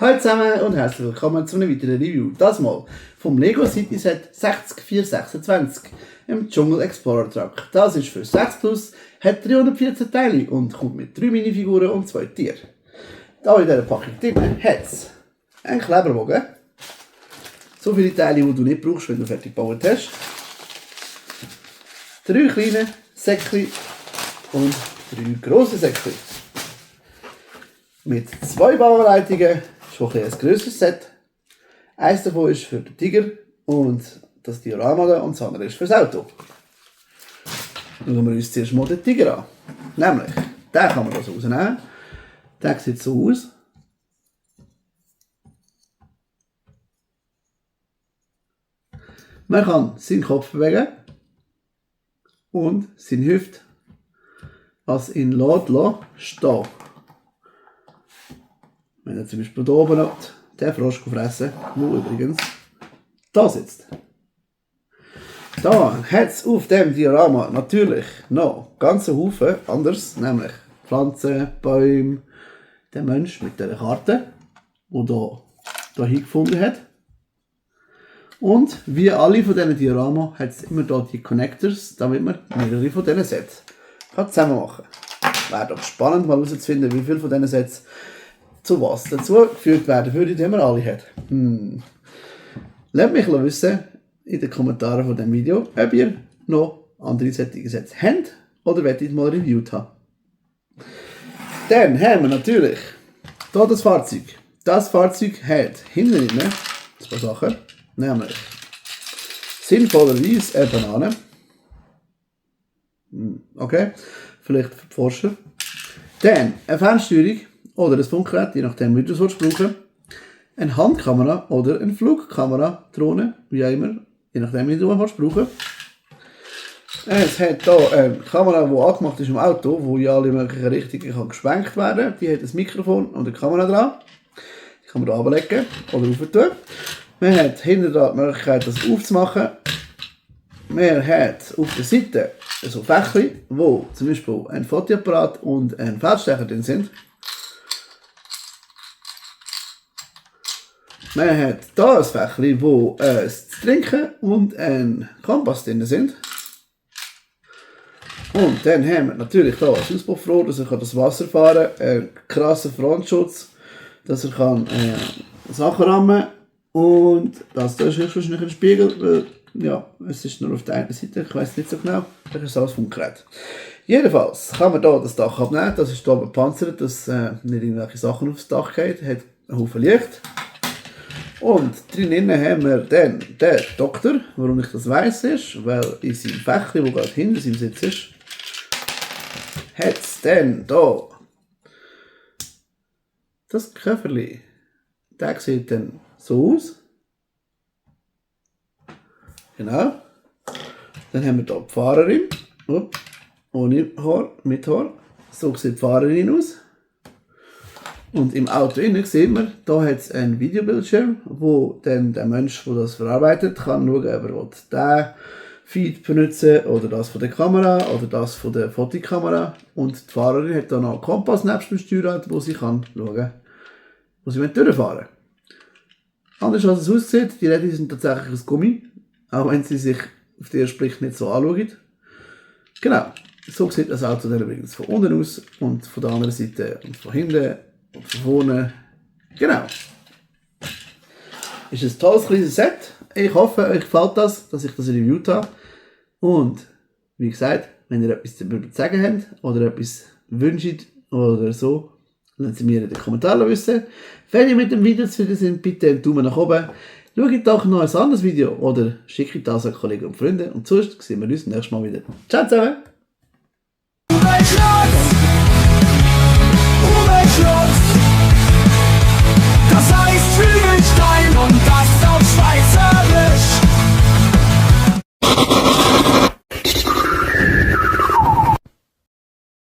Hallo zusammen und herzlich willkommen zu einem weiteren Review. Das mal vom Lego City Set 60426 im Dschungel Explorer Truck. Das ist für 6 Plus, hat 314 Teile und kommt mit 3 Minifiguren und 2 Tieren. Hier in dieser Packung drin hat es einen Kleberbogen. So viele Teile, die du nicht brauchst, wenn du fertig gebaut hast. 3 kleine Säckchen und 3 grosse Säckchen. Mit 2 Bauanleitungen. Das ist ein grösseres Set. Eins davon ist für den Tiger und das Diorama da und das andere ist für das Auto. Schauen wir uns zuerst mal den Tiger an. Nämlich, den kann man so rausnehmen. Der sieht so aus. Man kann seinen Kopf bewegen und seine Hüfte als ihn stehen. Wenn er zum Beispiel hier oben hat, den Frosch fressen, der übrigens da sitzt. Da hat es auf dem Diorama natürlich noch ganze Haufen anders, nämlich Pflanzen, Bäume, der Mensch mit dieser Karte, der hier hingefunden hat. Und wie alle von diesen Dioramen hat es immer hier die Connectors, damit man mehrere von diesen Sets zusammen machen kann. Wäre doch spannend mal herauszufinden, wie viele von diesen Sets zu was dazu geführt werden würde, die man alle hat. Lasst mich wissen in den Kommentaren von diesem Video, ob ihr noch andere solche Sets habt oder wollt ihr mal reviewed haben. Dann haben wir natürlich hier das Fahrzeug. Das Fahrzeug hat hinten drin ein paar Sachen, nämlich sinnvollerweise eine Banane. Okay, vielleicht für die Forscher. Dann eine Fernsteuerung oder ein Funkgerät, je nachdem wie du es brauchen. Eine Handkamera oder eine Flugkamera-Drohne, wie auch immer, je nachdem wie du es brauchen. Es hat hier eine Kamera, die angemacht ist im Auto, wo in alle möglichen Richtungen geschwenkt werden kann. Die hat ein Mikrofon und eine Kamera dran. Die kann man hier runterlegen oder rauf. Man hat hinten die Möglichkeit, das aufzumachen. Man hat auf der Seite so Fächchen, wo zum Beispiel ein Fotoapparat und ein Feldstecher drin sind. Man hat hier ein Fächchen, wo das Trinken und ein Kompass drin sind. Und dann haben wir natürlich hier ein Auspuffrohr, dass er das Wasser fahren kann, einen krassen Frontschutz, dass er Sachen rammen kann. Und das hier ist wahrscheinlich ein Spiegel, weil ja, es ist nur auf der einen Seite, ich weiß nicht so genau, das ist alles Funkgerät. Jedenfalls kann man hier das Dach abnehmen, das ist hier bepanzert, dass nicht irgendwelche Sachen aufs Dach geht, hat einen Haufen Licht. Und drinnen haben wir dann den Doktor, warum ich das weiss ist, weil in seinem Fächchen, das gerade hinter seinem Sitz ist, hat es dann hier das Köfferli. Der sieht dann so aus. Genau. Dann haben wir hier die Fahrerin. Ohne Haar, mit Haar. So sieht die Fahrerin aus. Und im Auto innen sehen wir, da hat es einen Videobildschirm, wo dann der Mensch, der das verarbeitet, kann schauen, ob er den Feed benutzen oder das von der Kamera oder das von der Fotokamera. Und die Fahrerin hat dann noch einen Kompass nebst dem Steuerrad, wo sie kann schauen, wo sie durchfahren will. Anders als es aussieht, die Räder sind tatsächlich aus Gummi, auch wenn sie sich auf den ersten Blick nicht so anschauen. Genau, so sieht das Auto dann übrigens von unten aus und von der anderen Seite und von hinten. Und von vorne. Genau. Ist ein tolles kleines Set. Ich hoffe, euch gefällt das, dass ich das reviewt habe. Und wie gesagt, wenn ihr etwas darüber zu sagen habt oder etwas wünscht oder so, lasst mir in den Kommentaren wissen. Wenn ihr mit dem Video zufrieden seid, bitte einen Daumen nach oben. Schaut doch noch ein anderes Video oder schickt das an Kollegen und Freunde. Und sonst sehen wir uns nächstes Mal wieder. Ciao zusammen! Umweltschutz!